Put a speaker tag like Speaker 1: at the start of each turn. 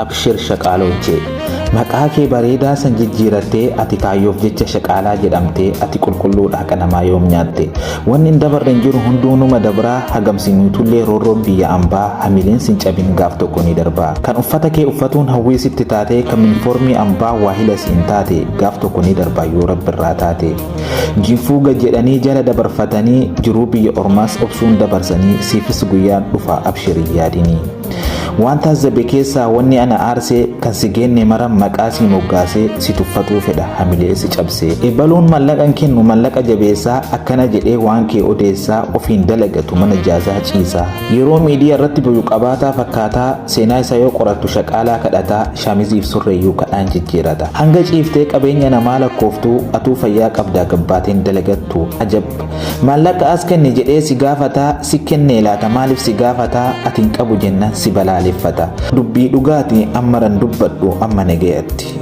Speaker 1: Abshir shaqaaloochee. Maqaa kee bareedaa san jijjiirattee ati kaayyoof jecha shaqaalaa jedhamtee ati qulqulluudha haqa namaa yoom nyaatte. Wanni hin dabarre hin jiru hunduu numa dabraa hagam si miitullee roorroon biyya ambaa hamileen sin cabin gaaf tokko ni darbaa. Kan uffata kee uffatuun hawwii sitti taatee kan minfoormii ambaa waahila siin taate gaaf tokko ni darbaa yoo rabbirraa taate. Jinfuu gad jedhanii jala dabarfatanii jiruu biyya ormaas obsuun dabarsanii siifis guyyaan dhufa abshir hin yaadinii. Waan taazzabe keessaa wanni ana aarsee kan si geenne mara maqaa sii moggaasee si tuffatuu fedha hamilee si cabsee. Ebaluun mallaqa hin kennu mallaqa jabeessaa akkana jedhee waan kee odeessaa ofiin dalagatu mana jaazaa ciisaa. Yeroo miidiyaa irratti bayu qabaataa fakkaataa seenaa isaa yoo qorattu shaqaalaa kadhataa shaamiziif surreeyyuu kadhaan jijjiirata. Hanga ciiftee qabeenya namaa lakkooftuu atuu fayyaa qabdaa gabbaateen dalagattu. Ajab! Maallaqa as kenni jedhee si gaafataa si kennee laata maaliif si gaafataa ati hin qabu jennaan si balaaleffata. Dubbii dhugaati ammaran dubbadhu amma nagayatti.